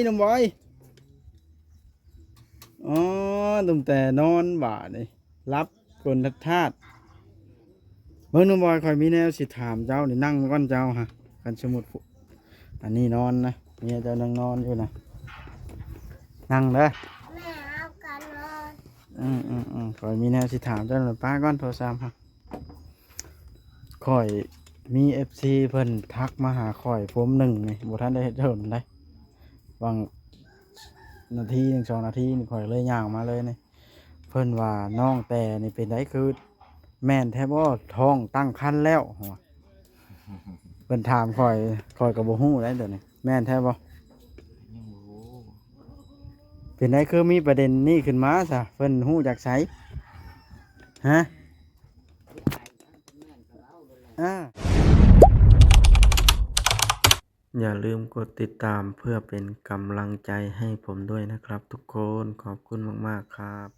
ນ້ອງບອຍ. ອໍ ຕັ້ງແຕ່ນອນບາດນີ້ ຫຼັບກົນທັດທາດ. ເບິ່ງນ້ອງບອຍ ຂ້ອຍມີແນວຊິຖາມເຈົ້ານີ້. ນັ່ງກ່ອນເຈົ້າຫະ ຄັນສົມມຸດ ອັນນີ້ນອນນະ ເມຍເຈົ້າຍັງນອນຢູ່ນະ ນັ່ງເດີ. ແມ່ເຮົາກໍນອນ. ອືມໆໆ ຂ້ອຍມີແນວຊິຖາມເຈົ້າ. ປະກ່ອນໂທລະສັບຫະ. ຂ້ອຍມີເອັຟຊີເພິ່ນທັກມາຫາຂ້ອຍໂພມໜຶ່ງນີ້ ບໍ່ທັນໄດ້ເຮັດດົນໃດ ຫວ່າງນາທີໜຶ່ງສອງນາທີນີ້ ຂ້ອຍເລີຍຍ່າງມາເລີຍນີ້. ເພິ່ນວ່ານ້ອງແຕ່ນີ້ເປັນໃດ ຄືແມ່ນແທ້ບໍ່ ທ້ອງຕັ້ງຄັນແລ້ວ ເພິ່ນຖາມຂ້ອຍ ຂ້ອຍກໍບໍ່ຮູ້ໃດໂຕນີ້ ແມ່ນແທ້ບໍ່? ຍັງບໍ່ຮູ້. ເປັນໃດຄືມີປະເດັນນີ້ຂຶ້ນມາຊະ ເພິ່ນຮູ້ຈາກໃສ? ຮະ? ອ່າ อย่าลืมกดติดตามเพื่อเป็นกำลังใจให้ผมด้วยนะครับทุกคน ขอบคุณมากๆครับ.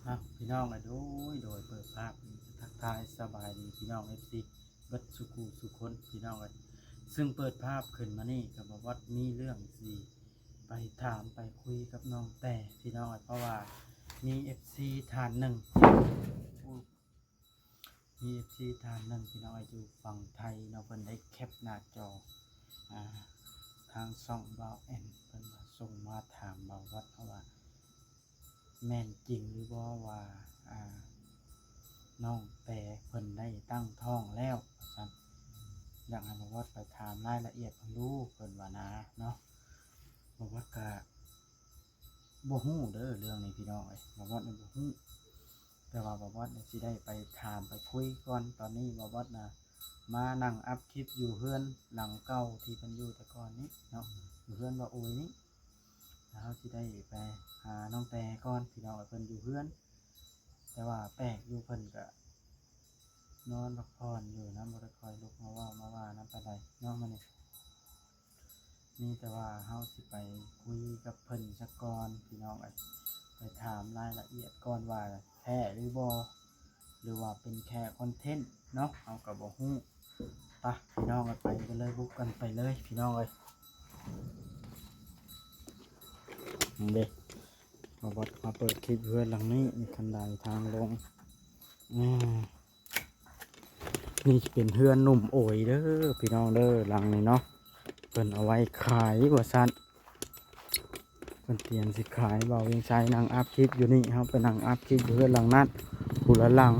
ອ່ະ ພີ່ນ້ອງເອີຍ ໂດຍ ໂດຍ ເປີດພາບທັກທາຍສະບາຍດີພີ່ນ້ອງເອັຟຊີເບິດສູ່ຜູ້ສູ່ຄົນ ພີ່ນ້ອງເອີຍ. ຊຶ່ງເປີດພາບຂຶ້ນມານີ້ກໍບໍ່ວັດມີເລື່ອງຊິໄປຖາມໄປຄຸຍກັບນ້ອງແຕ່ ພີ່ນ້ອງເອີຍ ເພາະວ່າມີເອັຟຊີທ່ານໜຶ່ງ ມີເອັຟຊີທ່ານໜຶ່ງ ພີ່ນ້ອງເອີຍ ຢູ່ຝັ່ງໄທເນາະ ເພິ່ນໄດ້ແຄັບໜ້າຈໍ ອ່າ ທາງຊ່ອງບ່າວແອນ ເພິ່ນວ່າສົ່ງມາຖາມບ່າວວັດເຮົາວ່າ ແມ່ນຈິງຫຼືບໍ່ວ່າ ອ່າ ນ້ອງແຕ່ເພິ່ນໄດ້ຕັ້ງທ້ອງແລ້ວ ວ່າຊັ້ນ. ຢາກໃຫ້ບ່າວວັດໄປຖາມລາຍລະອຽດເພິ່ນດູ ເພິ່ນວ່ານາເນາະ. ບ່າວວັດກະ ບໍ່ຮູ້ເດີເລື່ອງນີ້ພີ່ນ້ອງເອີຍ ບ່າວວັດນີ້ບໍ່ຮູ້. ແຕ່ວ່າບ່າວວັດນີ້ຊິໄດ້ໄປຖາມໄປຄຸຍກ່ອນ. ຕອນນີ້ບ່າວວັດນະມານັ່ງອັບຄລິບຢູ່ເຮືອນຫຼັງເກົ່າທີ່ເພິ່ນຢູ່ແຕ່ກ່ອນນີ້ເນາະ ຢູ່ເຮືອນບ່າວໂອຍນີ້. ແລ້ວເຮົາຊິໄດ້ໄປຫານ້ອງແຕ່ກ່ອນ ພີ່ນ້ອງເອີຍ ເພິ່ນຢູ່ເຮືອນ ແຕ່ວ່າແປກຢູ່ ເພິ່ນກະນອນພັກຜ່ອນຢູ່ນະ ບໍ່ໄດ້ຄ່ອຍລຸກມາເວົ້າມາວ່ານຳປານໃດເນາະ ມື້ນີ້. ມີແຕ່ວ່າເຮົາຊິໄປຄຸຍກັບເພິ່ນສາກ່ອນ ພີ່ນ້ອງເອີຍ ໄປຖາມລາຍລະອຽດກ່ອນວ່າແທ້ຫຼືບໍ່ ຫຼືວ່າເປັນແຄ່ຄອນເທັນເນາະ ເຮົາກໍບໍ່ຮູ້. ໄປ ພີ່ນ້ອງເອີຍ ໄປກັນເລີຍ ບຸກກັນໄປເລີຍ ພີ່ນ້ອງເອີຍ. ນີ້ເດ້ ມາເປີດຄລິບເຮືອນຫຼັງນີ້ ມີຄັນໄດທາງລົງ ອືມ. ນີ້ຈະເປັນເຮືອນໜຸ່ມໂອຍເດີພີ່ນ້ອງເດີ ຫຼັງນີ້ເນາະ ເພິ່ນເອົາໄວ້ຂາຍວ່າຊັ້ນ ເພິ່ນຕຽມຊິຂາຍ. ບ່າວວຽງໄຊນັ່ງອັບຄລິບຢູ່ນີ້ ເຮົາໄປນັ່ງອັບຄລິບຢູ່ເຮືອນຫຼັງນັ້ນ ຜູ້ລະຫຼັງ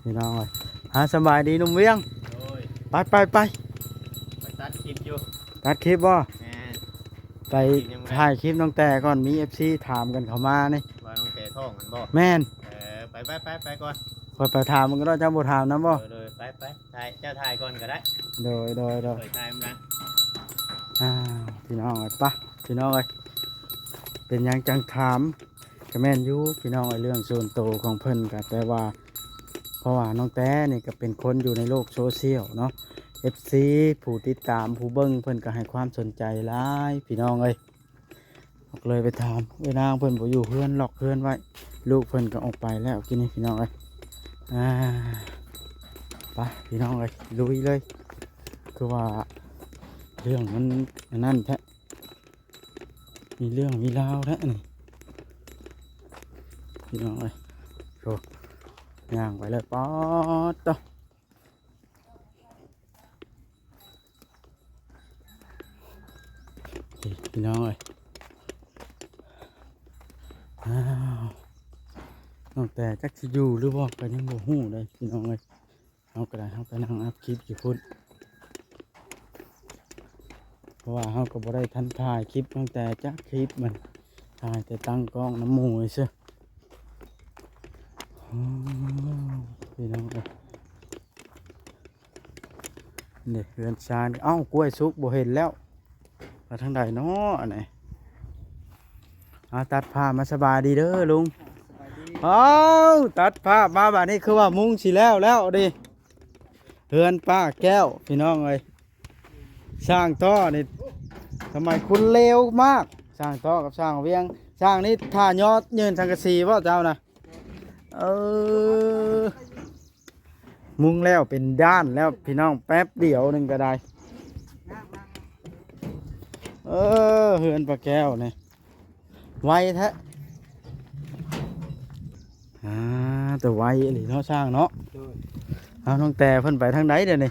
ພີ່ນ້ອງເອີຍ. ຫາ ສະບາຍດີໜຸ່ມວຽງ. ໂດຍ ໄປ ໄປ ໄປ ໄປຕັດຄລິບຢູ່ ຕັດຄລິບບໍ່? ແມ່ນ ໄປ ຍັງບໍ່ໄດ້ ຖ່າຍຄລິບນ້ອງແຕ່ກ່ອນ ມີເອັຟຊີຖາມກັນເຂົ້າມານີ້ ວ່ານ້ອງແຕ່ທ້ອງແມ່ນບໍ່? ແມ່ນ. ເອີ ໄປ ໄປ ໄປ ໄປກ່ອນ ຂ້ອຍໄປຖາມມັນກໍໄດ້ ເຈົ້າບໍ່ຖາມນຳບໍ່? ໂດຍ ໂດຍ ໄປ ໄປ ຖ່າຍ ເຈົ້າຖ່າຍກ່ອນກໍໄດ້. ໂດຍ ໂດຍ ໂດຍ ຂ້ອຍຖ່າຍນຳຫຼັງ. ອ້າວ ພີ່ນ້ອງເອີຍ ໄປ ພີ່ນ້ອງເອີຍ ເປັນຫຍັງຈັ່ງຖາມ ກໍແມ່ນຢູ່ພີ່ນ້ອງເອີຍ ເລື່ອງສ່ວນໂຕຂອງເພິ່ນກໍ ແຕ່ວ່າ ເພາະວ່ານ້ອງແຕ່ນີ້ກໍເປັນຄົນຢູ່ໃນໂລກໂຊຊຽວເນາະ ເອັຟຊີ ຜູ້ຕິດຕາມ ຜູ້ເບິ່ງ ເພິ່ນກໍໃຫ້ຄວາມສົນໃຈຫຼາຍ ພີ່ນ້ອງເອີຍ. ກໍເລີຍໄປຖາມ ເອີຍ ນາງເພິ່ນບໍ່ຢູ່ເຮືອນ ລັອກເຮືອນໄວ້ ລູກເພິ່ນກໍອອກໄປແລ້ວກີ້ນີ້ ພີ່ນ້ອງເອີຍ. ອ່າ ໄປ ພີ່ນ້ອງເອີຍ ລຸຍເລີຍ. ຄືວ່າເລື່ອງມັນອັນນັ້ນແທ້ ມີເລື່ອງມີລາວແທ້ນີ້ ພີ່ນ້ອງເອີຍ. ໂອ້ ຍ່າງໄປເລີຍ ປາດໂທ້. ນີ້ ພີ່ນ້ອງເອີຍ ອ້າວ ນ້ອງແຕ່ຈັກຊິຢູ່ຫຼືບໍ່ ກໍຍັງບໍ່ຮູ້ເດ້ ພີ່ນ້ອງເອີຍ. ເຮົາກໍໄດ້ ເຮົາໄປນັ່ງອັບຄລິບຢູ່ພຸ້ນ ເພາະວ່າເຮົາກໍບໍ່ໄດ້ທັນຖ່າຍຄລິບຕັ້ງແຕ່ຈັກຄລິບ ມັນຖ່າຍແຕ່ຕັ້ງກ້ອງນຳໝູ່ຊື່. ໂອ້ ພີ່ນ້ອງເອີຍ ນີ້ເຮືອນຊານ. ເອົ້າ ກ້ວຍສຸກບໍ່ເຫັນແລ້ວ. ມາທາງໃດເນາະອັນນີ້? ອ່າ ຕັດພາບມາ. ສະບາຍດີເດີລຸງ. ສະບາຍດີ. ອ້າວ ຕັດພາບມາບາດນີ້ຄືວ່າມຸງຊິແລ້ວແລ້ວເດ້. ເຮືອນປ້າແກ້ວ ພີ່ນ້ອງເອີຍ. ຊ່າງຕໍ່ນີ້ ສະໄໝຄຸນເລວມາກ ຊ່າງຕໍ່ກັບຊ່າງວຽງ. ຊ່າງນີ້ຖ້າຍອດຍື່ນສັງກະສີບໍ່ເຈົ້ານະ? ເອີ. ມຸງແລ້ວເປັນດ້ານແລ້ວພີ່ນ້ອງ ແປັບດຽວໜຶ່ງກໍໄດ້. ເອີ ເຮືອນປ້າແກ້ວນີ້ໄວແທ້. ອ່າ ແຕ່ໄວອີ່ຫຼີເນາະ ຊ່າງເນາະ. ໂດຍ. ເອົາ ນ້ອງແຕ່ເພິ່ນໄປທາງໃດດຽວນີ້?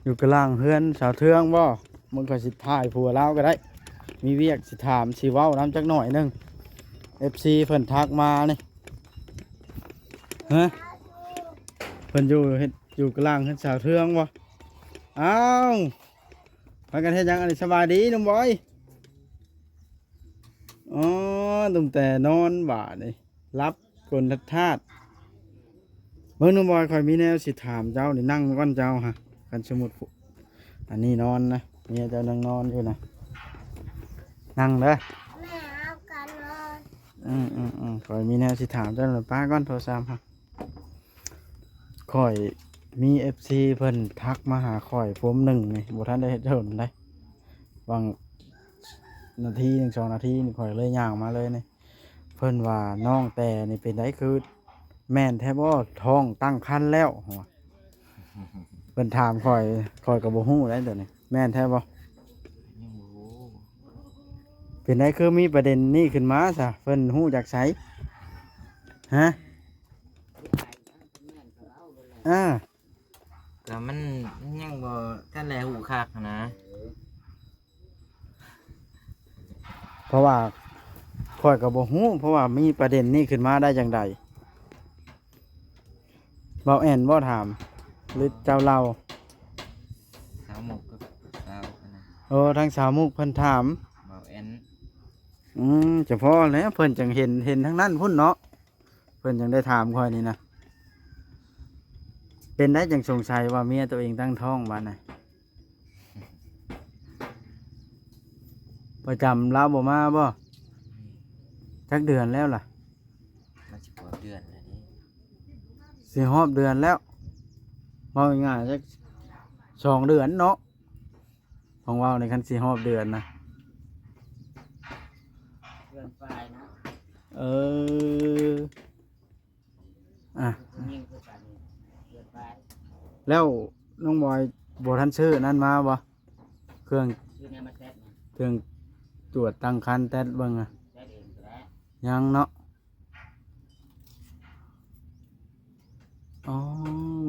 ຢູ່ກະລາງເຮືອນສາວເທືອງບໍ່? ເບິ່ງ ຂ້ອຍຊິຖ່າຍຜົວລາວກໍໄດ້ ມີວຽກຊິຖາມ ຊິເວົ້ານຳຈັກໜ້ອຍໜຶ່ງ. ເອັຟຊີເພິ່ນທັກມານີ້. ຮະ? ເພິ່ນຢູ່ເຮັດ ຢູ່ກະລາງເຮືອນສາວເທືອງບໍ່? ອ້າວ ພາກັນເຮັດຫຍັງອັນນີ້? ສະບາຍດີໜຸ່ມບອຍ. ອໍ ຕັ້ງແຕ່ນອນບາດນີ້ ຫຼັບກົນທັດທາດ. ເບິ່ງໜຸ່ມບອຍ ຂ້ອຍມີແນວຊິຖາມເຈົ້ານີ້. ນັ່ງກ່ອນເຈົ້າຫະ ຄັນສົມມຸດ ອັນນີ້ນອນນະ ເມຍເຈົ້ານັ່ງນອນຢູ່ນະ ນັ່ງເດີ. ແມ່ເອົາກັນນອນ. ອືມໆໆ ຂ້ອຍມີແນວຊິຖາມເຈົ້າ. ປະກ່ອນໂທລະສັບຫະ. ຂ້ອຍມີເອັຟຊີເພິ່ນທັກມາຫາຂ້ອຍໂຟມໜຶ່ງນີ້ ບໍ່ທັນໄດ້ເຮັດດົນໃດ ຫວ່າງນາທີໜຶ່ງສອງນາທີນີ້ ຂ້ອຍເລີຍຍ່າງມາເລີຍນີ້. ເພິ່ນວ່ານ້ອງແຕ່ນີ້ເປັນໄດ ຄືແມ່ນແທ້ບໍ່ ທ້ອງຕັ້ງຄັນແລ້ວ? ເພິ່ນຖາມຂ້ອຍ ຂ້ອຍກໍບໍ່ຮູ້ໄດໂຕນີ້ ແມ່ນແທ້ບໍ່? ຍັງບໍ່ຮູ້. ເປັນໄດ ຄືມີປະເດັນນີ້ຂຶ້ນມາຊະ ເພິ່ນຮູ້ຈາກໃສ? ຮະ? ອ່າ ກໍມັນ ມັນຍັງບໍ່ທັນໄດ້ຮູ້ຄັກຫັ້ນນະ. ເພາະວ່າຂ້ອຍກໍບໍ່ຮູ້ ເພາະວ່າມີປະເດັນນີ້ຂຶ້ນມາໄດ້ຈັ່ງໃດ? ເບົາແອນບໍ່ຖາມ ຫຼືເຈົ້າເລົ່າ? ສາວມຸກກັບສາວອັນນັ້ນ. ໂອ້ ທາງສາວມຸກເພິ່ນຖາມ ເບົາແອນ. ອືມ ຈະພໍແລ້ວ ເພິ່ນຈັ່ງເຫັນ ເຫັນທາງນັ້ນພຸ້ນເນາະ. ເພິ່ນຈັ່ງໄດ້ຖາມຂ້ອຍນີ້ນະ. ເປັນໄດຈັ່ງສົງໄສວ່າເມຍໂຕເອງຕັ້ງທ້ອງບາດນະ? ປະຈຳລາວບໍ່ມາບໍ່? ຈັກເດືອນແລ້ວລະ? ມັນຊິຮອດເດືອນແລ້ວເດ້. ຊິຮອດເດືອນແລ້ວ. ເວົ້າງ່າຍໆ ຈັກສອງເດືອນເນາະ. ຂອງເວົ້ານີ້ ຄັນຊິຮອດເດືອນນະ ເດືອນປາຍນະ. ເອີ ອ່ະ ຜູ້ຍິງຄືກັນ ເດືອນປາຍ. ແລ້ວນ້ອງບອຍບໍ່ທັນຊື້ນັ້ນມາບໍ່? ເຄື່ອງ ຊື້ແນວມາແຕັດນະ ເຄື່ອງກວດຕັ້ງຄັນແຕັດເບິ່ງນະ. ແຕັດເອງກໍໄດ້. ຍັງເນາະ. ອໍ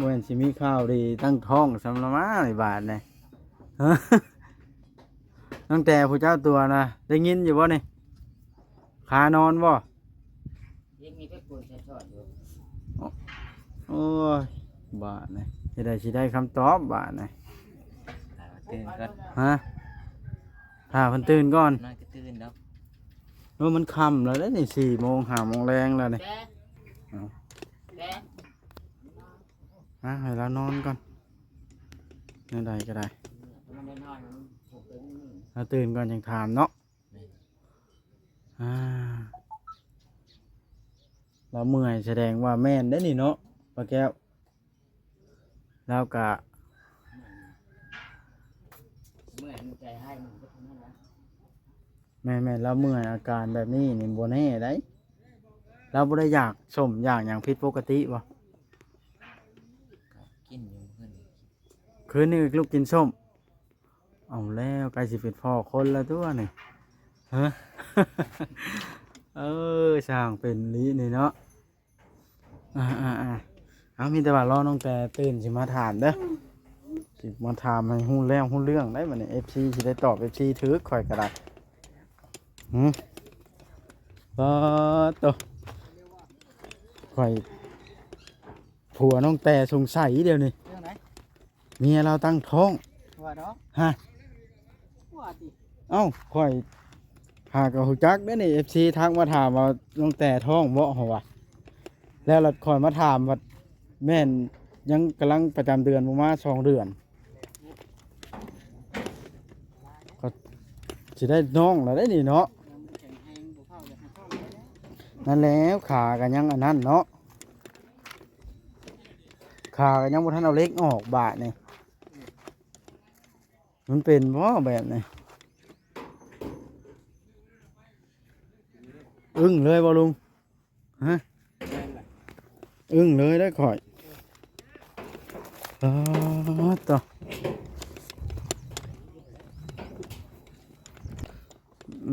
ບໍ່ແມ່ນຊິມີຂ່າວດີຕັ້ງທ້ອງຊ້ຳລະມາໃນບາດນີ້. ຕັ້ງແຕ່ຜູ້ເຈົ້າຕົວະນະ ໄດ້ຍິນຢູ່ບໍ່ນີ້? ຄານອນບໍ່? ຍັງມີແຕ່ຄົນສອດຢູ່. ໂອ້ຍ ບາດນີ້ ເຮັດໃດຊິໄດ້ຄຳຕອບບາດນີ້? ຖ້າເພິ່ນຕື່ນກ່ອນ. ຮະ? ຖ້າເພິ່ນຕື່ນກ່ອນ. ນອນກໍຕື່ນດອກ. ໂອ້ ມັນຄ່ຳແລ້ວເດ້ນີ້ ສີ່ໂມງ ຫ້າໂມງແລງແລ້ວນີ້. ແຕ່ ເອົາ ແຕ່ ອ່ະ ໃຫ້ລາວນອນກ່ອນ ແນວໃດກໍໄດ້. ລາວຕື່ນກ່ອນຈັ່ງຖາມເນາະ. ແມ່ນ. ອ່າ ລາວເມື່ອຍ ສະແດງວ່າແມ່ນເດ້ນີ້ເນາະ ປ້າແກ້ວ. ລາວກະ ເມື່ອຍ ໃຈຮ້າຍ ມັນເປັນແນວນັ້ນ. ແມ່ນໆ ລາວເມື່ອຍ ອາການແບບນີ້ນີ້ບໍ່ແນ່ໃດ. ລາວບໍ່ໄດ້ຢາກສົ້ມຢາກຫຍັງຜິດປົກກະຕິບໍ່? ກໍກິນຢູ່ ຄືນນີ້ລຸກກິນສົ້ມ. ເອົາແລ້ວ ໃກ້ຊິເປັນພໍ່ຄົນແລ້ວຕົວະນີ້. ຮະ? ເອີ ຊ່າງເປັນອີ່ຫຼີນີ້ເນາະ. ອ່າໆໆ ເອົາ ມີແຕ່ວ່າລໍນ້ອງແຕ່ຕື່ນຊິມາຖາມເດີ ຊິມາຖາມໃຫ້ຮູ້ແລ້ວຮູ້ເລື່ອງໄດ໋ບັດນີ້. ເອັຟຊີຊິໄດ້ຕອບ ເອັຟຊີຖືກ ຂ້ອຍກໍໄດ້. ຫື ປາດໂຕ ຂ້ອຍ ຜົວນ້ອງແຕ່ສົງໄສດຽວນີ້ ເລື່ອງໃດ? ເມຍລາວຕັ້ງທ້ອງ. ວ່າດອກ. ຮະ? ວ່າຕິ. ເອົ້າ ຂ້ອຍຫາກໍຮູ້ຈັກເດ້ນີ້ ເອັຟຊີທັກມາຖາມວ່ານ້ອງແຕ່ທ້ອງບໍ່ ເຮົາວ່າ ແລ້ວລະຂ້ອຍມາຖາມວ່າແມ່ນຍັງກຳລັງປະຈຳເດືອນບໍ່ມາສອງເດືອນ ກໍຊິໄດ້ນ້ອງແລ້ວເດ້ນີ້ເນາະ. ນັ້ນແຫຼະ ຂາກໍຍັງອັນນັ້ນເນາະ ຂາກໍຍັງບໍ່ທັນເອົາເຫຼັກອອກບາດນີ້. ມັນເປັນບໍ່ແບບນີ້? ອຶ້ງເລີຍບໍ່ລຸງ? ຮະ? ອຶ້ງເລີຍເດ້ຂ້ອຍ. ປາດໂທ້ ອ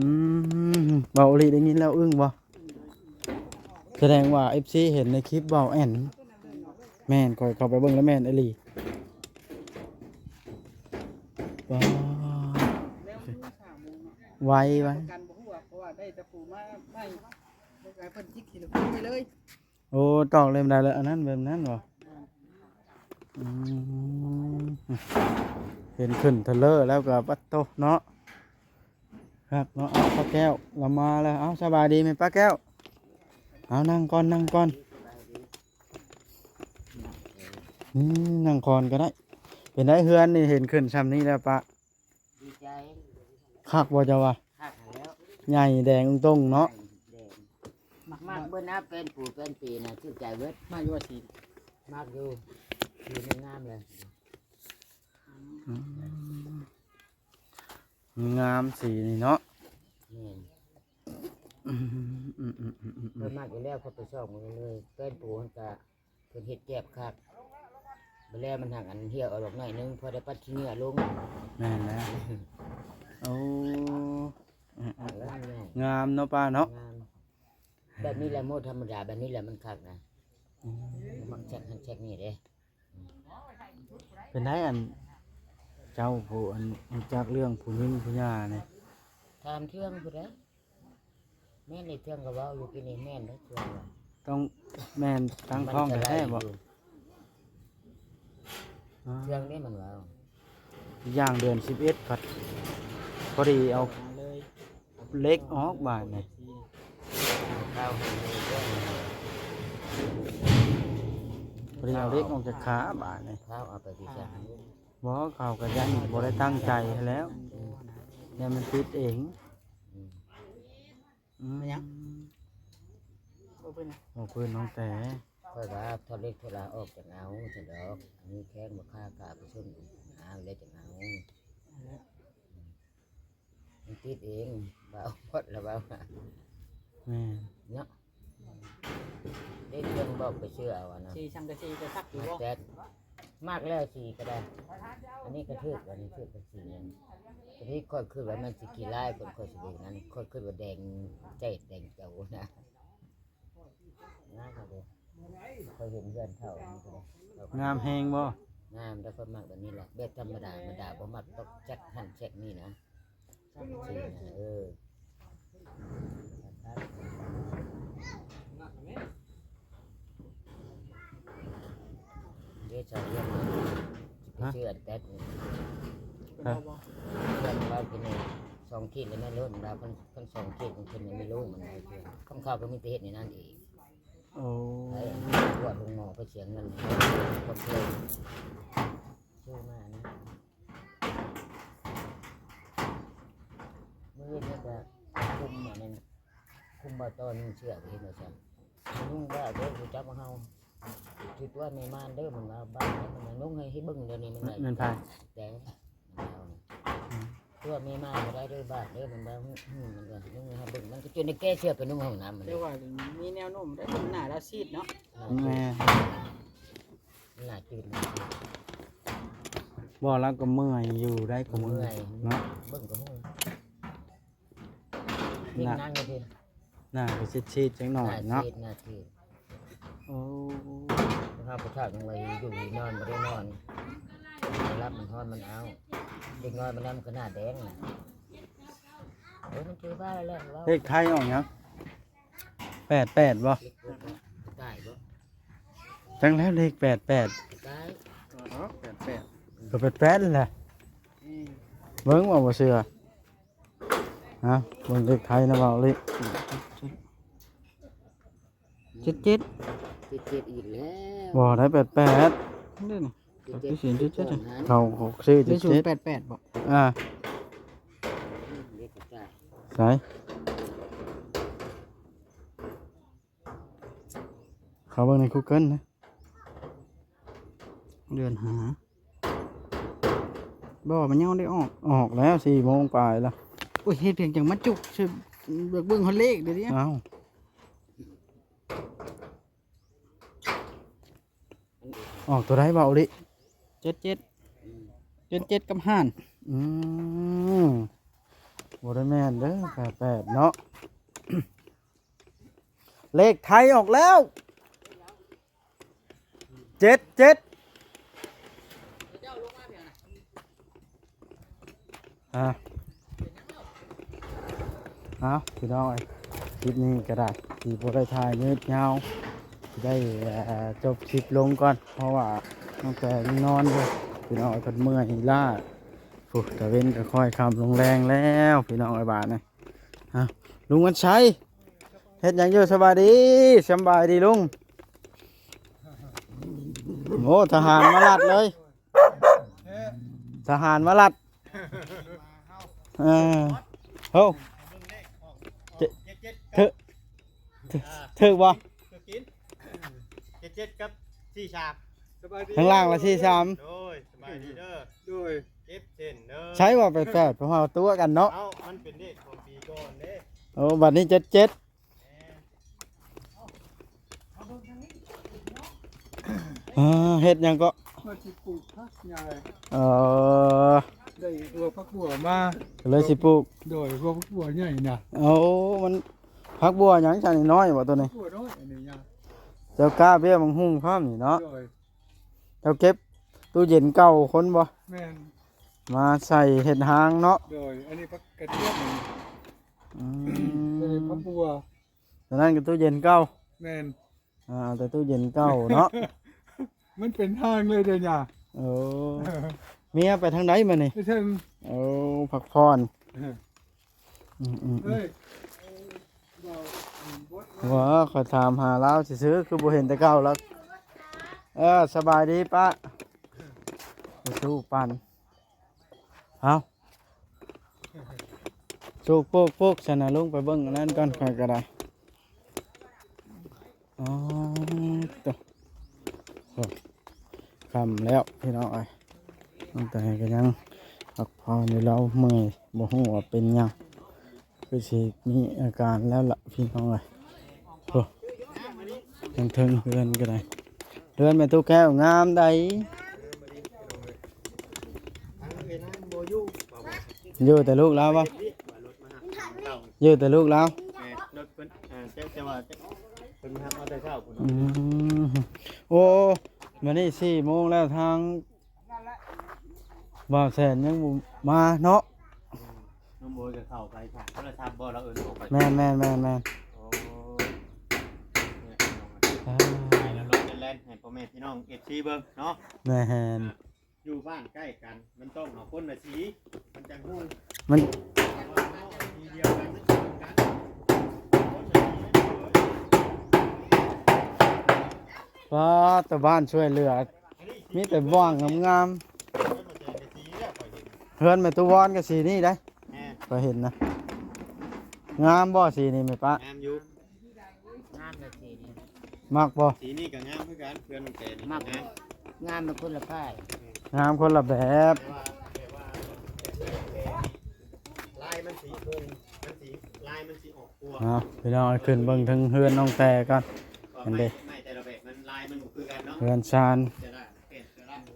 ືມ ເວົ້າອີ່ຫຼີ ໄດ້ຍິນແລ້ວອຶ້ງບໍ່? ສະແດງວ່າເອັຟຊີເຫັນໃນຄລິບເວົ້າແອນ ແມ່ນ ຂ້ອຍເຂົ້າໄປເບິ່ງແລ້ວແມ່ນອີ່ຫຼີ ປາດ ໄວ ໄວ ປະກັນບໍ່ຮູ້ວ່າ ເພາະວ່າໄດ້ຕະປູມາໃໝ່ ເພິ່ນຈິກຂີ້ລະຄົນໄປເລີຍ. ໂອ້ ຕອກເລັມໄດ້ເລີຍ ອັນນັ້ນແບບນັ້ນບໍ່? ອືມ ເຫັນຂຶ້ນເທີເລີແລ້ວກໍປັດໂຕເນາະ ຄັກເນາະ. ເອົາ ປ້າແກ້ວລາວມາແລ້ວ ເອົາ ສະບາຍດີແມ່ປ້າແກ້ວ ເອົາ ນັ່ງກ່ອນ ນັ່ງກ່ອນ ອືມ ນັ່ງກ່ອນກໍໄດ້. ເປັນໃດເຮືອນນີ້ ເຫັນຂຶ້ນຊ່ຳນີ້ແລ້ວປ້າ? ດີໃຈ ຄັກບໍ່ເຈົ້າວ່າ? ຄັກຫັ້ນແລ້ວ ໃຫຍ່ແດງຕົງເນາະ ແດງ ມັກ ມັກເບິດນະ ເປັນປູເປັນປີນະ ຖືກໃຈເບິດ. ມັກຢູ່ວ່າສີ ມັກຢູ່ ສີມັນງາມເລີຍ ອືມ ງາມສີນີ້ເນາະ ແມ່ນ ອືມ ອືມ ອືມ ອືມ ອືມ ເພິ່ນມັກຢູ່ແລ້ວ ເຂົາໄປສ່ອງເບິ່ງເລີຍ ເປັນປູຫັ້ນກະ ເພິ່ນເຮັດແຈບຄັກ ບາດແລ້ວມັນຫາກອັນຫ່ຽວອອກດອກໜ້ອຍໜຶ່ງ ພໍໄດ້ປັດຂີ້ເຫຍື້ອລົງ. ແມ່ນແລ້ວ ໂອ້ ງາມເນາະປ້າເນາະ ງາມ ແບບນີ້ແຫຼະ ໂມທຳມະດາ ແບບນີ້ແຫຼະມັນຄັກນະ ອືມ ມັກແຊກຫັ້ນແຊກນີ້ເດ້. ເປັນໃດອັນ ເຈົ້າຜູ້ອັນຮູ້ຈັກເລື່ອງຜູ້ຍິງຜູ້ຍານີ້ ຖາມເທື່ອງຜູ້ໃດ? ແມ່ນເດ້ ເທື່ອງກໍເວົ້າຢູ່ ປີນີ້ແມ່ນເດ້ ເທື່ອງວ່າ ຕ້ອງແມ່ນຕັ້ງທ້ອງແທ້ໆບໍ່? ເທື່ອງນີ້ມັນເວົ້າ ອີກຢ່າງເດືອນສິບເອັດພັດ ພໍດີເອົາເຫຼັກອອກບາດນີ້ ພໍດີເອົາເຫຼັກອອກຈາກຂາບາດນີ້ ເອົາໄປທີ່ໃສ? ບໍ່ ເຂົາກໍຢ້ານບໍ່ໄດ້ຕັ້ງໃຈຫັ້ນແຫຼ້ວ ຢ້ານມັນຕິດເອງ. ອືມ ອືມ ແມ່ນຫຍັງ? ບໍ່ເປັນຫຍັງ ບໍ່ເພິ່ນນ້ອງແຕ ຂ້ອຍວ່າຖອດເຫຼັກຖອດລາອອກຈັ່ງເອົາຊັ້ນດອກ ອັນນີ້ແຂ້ງບໍ່ຄ່າກະໄປຊົນຫາແລ້ວຈັ່ງເອົາ ມັນຕິດເອງ ເວົ້າໝົດລະເວົ້າ ແມ່ນເນາະ. ເດັກເພິ່ນບອກໄປເຊື່ອເອົາອັນນັ້ນ ສີສັງກະສີຈະຄັກຢູ່ບໍ່? ແຕກ ມັກແລ້ວສີກໍໄດ້ ອັນນີ້ກໍຖືກ ອັນນີ້ຖືກກັບສີນັ້ນ ຕອນນີ້ຂ້ອຍຄິດວ່າມັນຊິຂີ້ຮ້າຍ ເພິ່ນ ຂ້ອຍຊິເບິ່ງນັ້ນ ຂ້ອຍຄິດວ່າແດງແຈ້ດແດງເຈົ້ານະ ງາມເດ້ ຂ້ອຍເຫັນເຮືອນເຖົ້ານີ້ກໍໄດ້ ງາມແຮງບໍ່? ງາມ ແຕ່ຂ້ອຍມັກແບບນີ້ແຫຼະ ແບບທຳມະດາ ທຳມະດາ ບໍ່ມັກຕອກແຈັກຫັ້ນແຈັກນີ້ນະ. ເອີ ເດຊາວເລື່ອງ ຊິໄປຊື້ອັນແຕັດນີ້ ຮະ ເລື່ອງລາວກິນນີ້ ສອງຂີດແລ້ວແມ່ນໂລດ ລາວ ຄັນ ຄັນສອງຂີດມັນຂຶ້ນ ມັນມີໂລມັນໄດ້ ຄຳເຂົາກໍມີແຕ່ເຮັດໃນນັ້ນເອງ. ໂອ້ ໄປກວດໂຮງໝໍ ໄປເສຍເງິນ ຄົນເດີ ຊື້ມານະ. ມື້ນີ້ກໍຄຸມອັນນັ້ນ ຄຸມບໍ່ຕໍ່ນຸ່ງເສື້ອ ເຫັນບໍ່ຊັ້ນ ນຸ່ງບໍ່ເດີ ຮູ້ຈັກບໍ່ເຮົາ ຖືຕົວແມ່ມ່ານເດີ ມັນວ່າບ້ານ ມັນນຸ່ງໃຫ້ ໃຫ້ເບິ່ງດຽວນີ້ ມັນວ່າ ແມ່ນໃຜ? ແຕ່ ອືມ ຕົວແມ່ມ່ານບໍ່ໄດ້ເດີ ບາດເດີ ມັນວ່າ ອືມ ມັນວ່ານຸ່ງໃຫ້ເບິ່ງ ມັນກໍຈົນໄດ້ແກ້ເສື້ອໄປນຸ່ງຫ້ອງນ້ຳ ແຕ່ວ່າມີແນວໂນ້ມໄດ້ເບິ່ງໜ້າລາວຊີດເນາະ ແມ່ນ. ໜ້າຈືດ ບໍ່ ລາວກໍເມື່ອຍຢູ່ໄດ໋ ກໍເມື່ອຍ ເມື່ອຍເນາະ ເບິ່ງກໍຮູ້ ພິງນັ່ງຢູ່ພີ້ ໜ້າກໍຊີດໆ ຈັກໜ້ອຍເນາະ ໜ້າຊີດ ໜ້າຊີດ ໂອ້ ເຮົາຜູ້ເຖົ້າຍັງວ່າຢູ່ນອນບໍ່ໄດ້ນອນ ມັນຫຼັບ ມັນຮ້ອນ ມັນອ້າວ ເດັກນ້ອຍມັນນຳຂະໜາດແດງນະ ໂອ້ຍ ມັນຖືບ້າແລ້ວ ເລກໄທອອກຫຍັງ? ແປດແປດບໍ່? ຕາຍບໍ່? ຈັກແລ້ວ ເລກແປດແປດ ຕາຍ ເອີ ແປດແປດ ກໍແປດແປດນັ້ນແຫຼະ ອືມ ເບິ່ງວ່າບໍ່ເຊື່ອ ຮະ ເບິ່ງເລກໄທນະ ເວົ້າເລກ ເຈັດເຈັດ ເຈັດເຈັດອີກແລ້ວ ບໍ່ໄດ້ ແປດແປດ ເດ້ນີ້ ເຈັດເຈັດ ເຂົາ ເຂົາຊື້ເຈັດເຈັດ ແປດແປດບໍ່? ອ່າ ໃສ? ເຂົ້າເບິ່ງໃນກູເກີນນະ ເດືອນຫ້າ ບໍ່ ມັນຍັງບໍ່ໄດ້ອອກ ອອກແລ້ວ ສີ່ໂມງປາຍລະ ໂອ້ຍ ເຮັດພຽງຈັ່ງມາຈຸກ ເບິ່ງຮອດເລກດຽວນີ້ ອ້າວ ອອກຕົວໃດເວົ້າເລີຍ? ເຈັດເຈັດ ເຈັດເຈັດກັບຫ້ານ ອືມ ບໍ່ໄດ້ແມ່ນເດີ້ ແປດແປດເນາະ ເລກໄທອອກແລ້ວ ເຈັດເຈັດ ອ່າ ເອົາ ພີ່ນ້ອງເອີຍ ຄລິບນີ້ກໍໄດ້ ທີ່ບໍ່ໄດ້ຖ່າຍຍືດຍາວ ໄດ້ ເອີ ຈົບຄລິບລົງກ່ອນ ເພາະວ່າຕັ້ງແຕ່ນອນຢູ່ ພີ່ນ້ອງເອີຍ ເພິ່ນເມື່ອຍລ້າ ພຸ້ນ ຕາເວັນກໍຄ່ອຍຄ່ຳລົງແລງແລ້ວ ພີ່ນ້ອງເອີຍ ບາດນີ້ ອ່າ ລຸງວັນໄຊ ເຮັດຫຍັງຢູ່? ສະບາຍດີ ສຳບາຍດີລຸງ ໂອ້ ທະຫານມາລັດເລີຍ ທະຫານມາລັດ ເອີ ໂຫ ເຈ- ຖືກ ຖືກ ຖືກບໍ່? ຖືກກິນ ເຈັດເຈັດກັບສີ່ສາມ ສະບາຍດີ ທາງລ່າງລະສີ່ສາມ ໂດຍ ສະບາຍດີເດີ ໂດຍ ເຈັບເສັ້ນເດີ ໃຊ່ວ່າແປດແປດ ເພາະເຮົາຕົວະກັນເນາະ ເອົ້າ ມັນເປັນເລກຂອງປີກ່ອນເດ້ ໂອ້ ບັດນີ້ເຈັດເຈັດ ອ່າ ເຮັດຫຍັງເກາະ? ວ່າຊິປູກຜັກຫຍ້າ ເອີ ໄດ້ຫົວຜັກບົວມາ ກໍເລີຍຊິປູກ ໂດຍ ຫົວຜັກບົວໃຫຍ່ນະ ໂອ້ ມັນຜັກບົວຫຍັງຊັ້ນ ນ້ອຍບໍ່ໂຕນີ້? ບົວນ້ອຍອັນນີ້ຫຍ້າ ເຈົ້າກ້າເບ້ຍບັກຫຸ່ງພ້ອມນີ້ເນາະ ໂດຍ ເຈົ້າເກັບຕູ້ເຢັນເກົ່າຄົນບໍ່? ແມ່ນ ມາໃສ່ເຮັດຮາງເນາະ ໂດຍ ອັນນີ້ຜັກກະທຽມ ອືມ ອັນນີ້ຜັກບົວ ຕອນນັ້ນກໍຕູ້ເຢັນເກົ່າ ແມ່ນ ອ່າ ເອົາແຕ່ຕູ້ເຢັນເກົ່າເນາະ ມັນເປັນທາງເລີຍເດ້ຫຍ້າ ໂອ້ ເມຍໄປທາງໃດມື້ນີ້? ໄປເທິງ ໂອ້ ພັກຜ່ອນ ເອີ ອືມໆໆ ເອີຍ ວ່າ ຂ້ອຍຖາມຫາລາວຊື່ໆ ຄືບໍ່ເຫັນແຕ່ເກົ່າລະ ເອີ ສະບາຍດີປ້າ ໄປສູ້ປັ່ນ ເອົາ ໂຊກໂປກໂປກຊັ້ນນະ ລົງໄປເບິ່ງອັນນັ້ນກ່ອນ ຂ້ອຍກໍໄດ້ ອໍ ໂຕ ໂອ້ ຄ່ຳແລ້ວພີ່ນ້ອງເອີຍ ນ້ອງແຕກໍຍັງພັກຜ່ອນຢູ່ ລາວເມື່ອຍ ບໍ່ຮູ້ວ່າເປັນຫຍັງ ຄືຊິມີອາການແລ້ວລະພີ່ນ້ອງເອີຍ ໂອ້ ທາງເທິງເຮືອນກໍໄດ້ ເຮືອນແມ່ຕູ້ແກ້ວງາມໃດ ຢູ່ແຕ່ລູກລາວບໍ່? ຢູ່ແຕ່ລູກລາວ ແມ່ນ ລົດເພິ່ນ ອ່າ ແຕ່ ແຕ່ວ່າເພິ່ນມາຮັບເອົາແຕ່ເຊົ້າພຸ້ນ ອືມ ໂອ້ ມື້ນີ້ສີ່ໂມງແລ້ວ ທາງບ່າວແສນຍັງບໍ່ມາເນາະ ອືມ ນ້ອງໂບຍກໍເຂົ້າໄປຝາກໂທລະສັບບໍ່ ລາວເອີ້ນອອກໄປ ແມ່ນໆໆໆ ໂອ້ ອ່າ ແລ້ວລົງແລ່ນໆ ໃຫ້ພໍ່ແມ່ພີ່ນ້ອງເອັຟຊີເບິ່ງເນາະ ແມ່ນ ອ່າ ຢູ່ບ້ານໃກ້ກັນ ມັນຕ້ອງເອົາຄົນລະສີ ມັນຈັ່ງຮູ້ ມັນ ແຕ່ວ່າເຮົາເອົາສີດຽວກັນ ມັນຄືກັນ ຄົນລະສີ ປ້າດ ແຕ່ບ້ານຊ່ວຍເຫຼືອ ມີແຕ່ບ້ານງາມໆ ເຮືອນແມ່ຕູ້ວອນກໍສີນີ້ໄດ໋ ແມ່ນ ຂ້ອຍເຫັນນະ ງາມບໍ່ສີນີ້ແມ່ປ້າ? ງາມຢູ່. ງາມແລ້ວສີນີ້ ມັກບໍ່? ສີນີ້ກໍງາມຄືກັນ ເພື່ອນນ້ອງແກນີ້ ມັກ ກໍງາມ ງາມແຕ່ຄົນລະແບບ ງາມຄົນລະແບບ ແຕ່ວ່າ ແຕ່ວ່າ ແຕ່ວ່າ ແຕ່ວ່າ ລາຍມັນສີຄົງ ມັນສີ ລາຍມັນສີອອກກວ່າ ເອົາ ພີ່ນ້ອງ ຂຶ້ນເບິ່ງເທິງເຮືອນນ້ອງແຕກ່ອນ ເຫັນເດ້ ໄມ້ແຕ່ລະແບບມັນ ລາຍມັນບໍ່ຄືກັນເນາະ ເຮືອນຊານ ແຕ່ລະ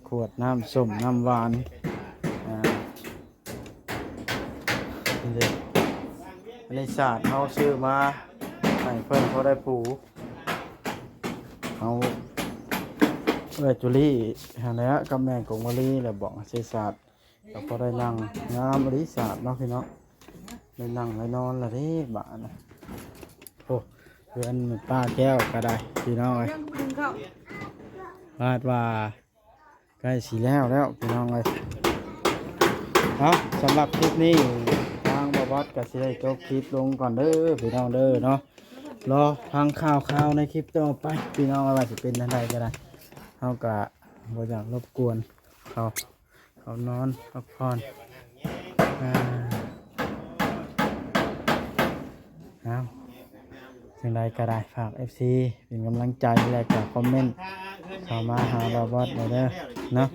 ຂວດນ້ຳສົ້ມນ້ຳຫວານ ອ່າ ນີ້ເດ້ ອັນນີ້ສາດເຮົາຊື້ມາໃຫ້ເພິ່ນພໍໄດ້ປູ ເຮົາ ເອື້ອຍຈຸລີຫັ້ນແຫຼະ ກັບແມ່ກົງມາລີແຫຼະ ບອກໃຫ້ຊື້ສາດ ກໍພໍໄດ້ນັ່ງ ງາມອີ່ຫຼີສາດເນາະພີ່ນ້ອງ ໄດ້ນັ່ງໄດ້ນອນລະເດ້ບາດນີ້ ໂອ້ ເຮືອນປ້າແກ້ວກໍໄດ້ພີ່ນ້ອງເອີຍ ຄາດວ່າ ໃກ້ຊິແລ້ວແລ້ວພີ່ນ້ອງເອີຍ ເອົາ ສຳລັບຄລິບນີ້ ທາງບ່າວບອດກໍຊິໄດ້ຈົບຄລິບລົງກ່ອນເດີພີ່ນ້ອງເດີເນາະ ລໍຟັງຂ່າວໆໃນຄລິບຕໍ່ໄປພີ່ນ້ອງເອີຍ ວ່າຊິເປັນຈັ່ງໃດກໍໄດ້ ເຮົາກໍບໍ່ຢາກລົບກວນເຂົາ ເຂົານອນພັກຜ່ອນ ອ່າ ເອົາ ຈັ່ງໃດກໍໄດ້ ຝາກເອັຟຊີເປັນກຳລັງໃຈ ແລະກໍຄອມເມັນເຂົ້າມາຫາບ່າວບອດໄດ້ເດີເນາະ.